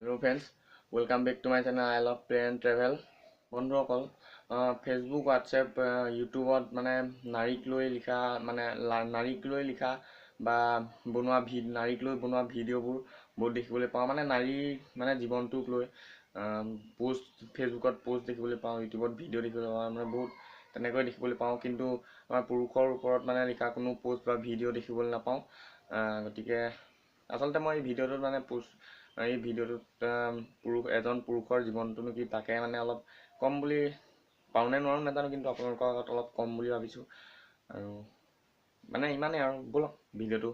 Hello friends, welcome back to my channel I love play and travel. বন্ধুসকল, Facebook, WhatsApp, ইউটিউবত মানে নাৰীক লৈ লিখা, মানে নাৰীক লৈ লিখা বা বনোৱা নাৰীক লৈ বনোৱা ভিডিঅ'বোৰ বহুত দেখিবলৈ পাওঁ। মানে নাৰীৰ মানে জীৱনটোক লৈ পোষ্ট, ফেচবুকত পোষ্ট দেখিবলৈ পাওঁ, ইউটিউবত ভিডিঅ' দেখিবলৈ পাওঁ, মানে বহুত তেনেকৈ দেখিবলৈ পাওঁ। কিন্তু আমাৰ পুৰুষৰ ওপৰত মানে লিখা কোনো পোষ্ট বা ভিডিঅ' দেখিবলৈ নাপাওঁ। গতিকে আচলতে মই এই ভিডিঅ'টোত মানে পোষ্ট, এই ভিডিঅ'টোত পুৰুষ এজন পুৰুষৰ জীৱনটোনো কি তাকে মানে অলপ কম বুলি পাৰোঁ নে নোৱাৰোঁ নাজানো, কিন্তু আপোনালোকৰ আগত অলপ কম বুলি ভাবিছোঁ। আৰু মানে ইমানেই আৰু ব'লক ভিডিঅ'টো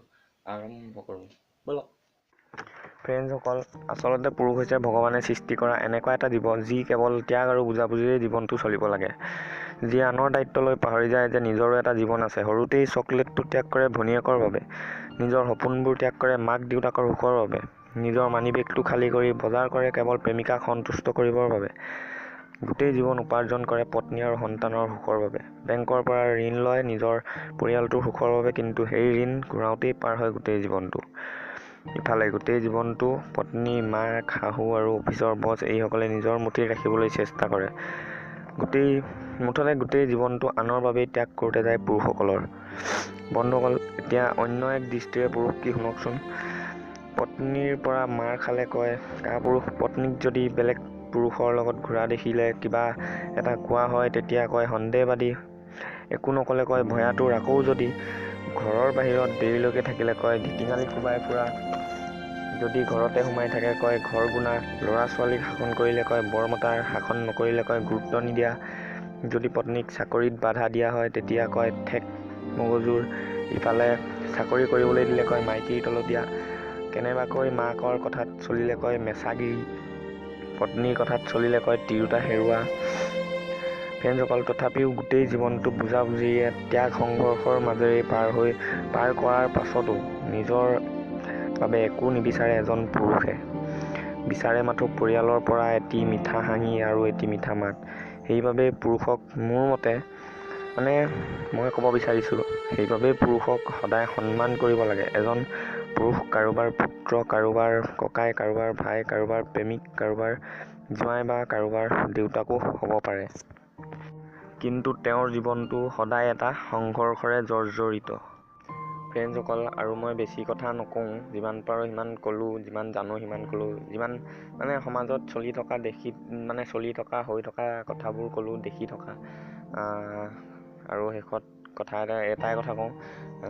আৰম্ভ কৰোঁ ব'লক। ফ্ৰেণ্ডছসকল, আচলতে পুৰুষ হৈছে ভগৱানে সৃষ্টি কৰা এনেকুৱা এটা জীৱ যি কেৱল ত্যাগ আৰু বুজাবুজিৰে জীৱনটো চলিব লাগে, যিয়ে আনৰ দায়িত্ব লৈ পাহৰি যায় যে নিজৰো এটা জীৱন আছে। সৰুতেই চকলেটটো ত্যাগ কৰে ভনীয়েকৰ বাবে, নিজৰ সপোনবোৰ ত্যাগ কৰে মাক দেউতাকৰ সুখৰ বাবে, নিজৰ মানিবেগটো খালী কৰি বজাৰ কৰে কেৱল প্ৰেমিকাক সন্তুষ্ট কৰিবৰ বাবে, গোটেই জীৱন উপাৰ্জন কৰে পত্নী আৰু সন্তানৰ সুখৰ বাবে, বেংকৰ পৰা ঋণ লয় নিজৰ পৰিয়ালটোৰ সুখৰ বাবে, কিন্তু সেই ঋণ ঘূৰাওঁতেই পাৰ হয় গোটেই জীৱনটো। ইফালে গোটেই জীৱনটো পত্নী, মাক, শাহু আৰু অফিচৰ বছ এইসকলে নিজৰ মুঠিত ৰাখিবলৈ চেষ্টা কৰে। মুঠতে গোটেই জীৱনটো আনৰ বাবেই ত্যাগ কৰোঁতে যায় পুৰুষসকলৰ। বন্ধুসকল, এতিয়া অন্য এক দৃষ্টিৰে পুৰুষ কি শুনকচোন। পত্নীৰ পৰা মাৰ খালে কয় কাপুৰুষ, পত্নীক যদি বেলেগ পুৰুষৰ লগত ঘূৰা দেখিলে কিবা এটা কোৱা হয় তেতিয়া কয় সন্দেহবাদী, একো নক'লে কয় ভয়াতুৰ, আকৌ যদি ঘৰৰ বাহিৰত দেৰিলৈকে থাকিলে কয় ধিতিঙালি কোবাই ফুৰা, যদি ঘৰতে সোমাই থাকে কয় ঘৰ গুণা, ল'ৰা ছোৱালীক শাসন কৰিলে কয় বৰমতাৰ, শাসন নকৰিলে কয় গুৰুত্ব নিদিয়া, যদি পত্নীক চাকৰিত বাধা দিয়া হয় তেতিয়া কয় ঠেক মগজুৰ, ইফালে চাকৰি কৰিবলৈ দিলে কয় মাইকীৰ তলতীয়া, কেনেবাকৈ মাকৰ কথাত চলিলে কয় মেচাগিৰি, পত্নীৰ কথাত চলিলে কয় তিৰোতা হেৰুৱা। ফ্ৰেণ্ডছসকল, তথাপিও গোটেই জীৱনটো বুজাবুজিৰে ত্যাগ সংঘৰ্ষৰ মাজেৰে পাৰ কৰাৰ পাছতো নিজৰ বাবে একো নিবিচাৰে এজন পুৰুষে, বিচাৰে মাথো পৰিয়ালৰ পৰা এটি মিঠা হাঁহি আৰু এটি মিঠা মাত। সেইবাবেই পুৰুষক মোৰ মতে মানে মই ক'ব বিচাৰিছোঁ, সেইবাবেই পুৰুষক সদায় সন্মান কৰিব লাগে। এজন পুৰুষ কাৰোবাৰ পুত্ৰ, কাৰোবাৰ ককাই, কাৰোবাৰ ভাই, কাৰোবাৰ প্ৰেমিক, কাৰোবাৰ জোঁৱাই বা কাৰোবাৰ দেউতাকো হ'ব পাৰে, কিন্তু তেওঁৰ জীৱনটো সদায় এটা সংঘৰ্ষৰে জৰ্জৰিত। ফ্ৰেণ্ডছসকল, আৰু মই বেছি কথা নকওঁ, যিমান পাৰোঁ সিমান ক'লোঁ, যিমান জানো সিমান ক'লোঁ, যিমান মানে সমাজত চলি থকা দেখি মানে চলি থকা হৈ থকা কথাবোৰ ক'লোঁ, দেখি থকা। আৰু শেষত কথা এটাই কথা কওঁ,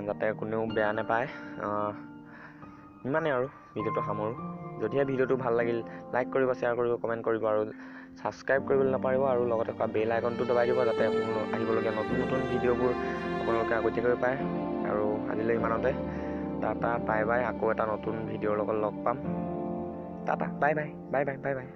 যাতে কোনেও বেয়া নাপায়। ইমানেই আৰু ভিডিঅ'টো সামৰোঁ। যদিহে ভিডিঅ'টো ভাল লাগিল লাইক কৰিব, শ্বেয়াৰ কৰিব, কমেণ্ট কৰিব আৰু ছাবস্ক্ৰাইব কৰিবলৈ নাপাহৰিব, আৰু লগতে থকা বেল আইকনটো দবাই দিব যাতে আহিবলগীয়া নতুন নতুন ভিডিঅ'বোৰ আপোনালোকে আগতীয়াকৈ পায়। আৰু আজিলৈ ইমানতে, টাটা, বাই বাই। আকৌ এটা নতুন ভিডিঅ'ৰ লগত লগ পাম। Tata, bye bye, bye bye, bye bye.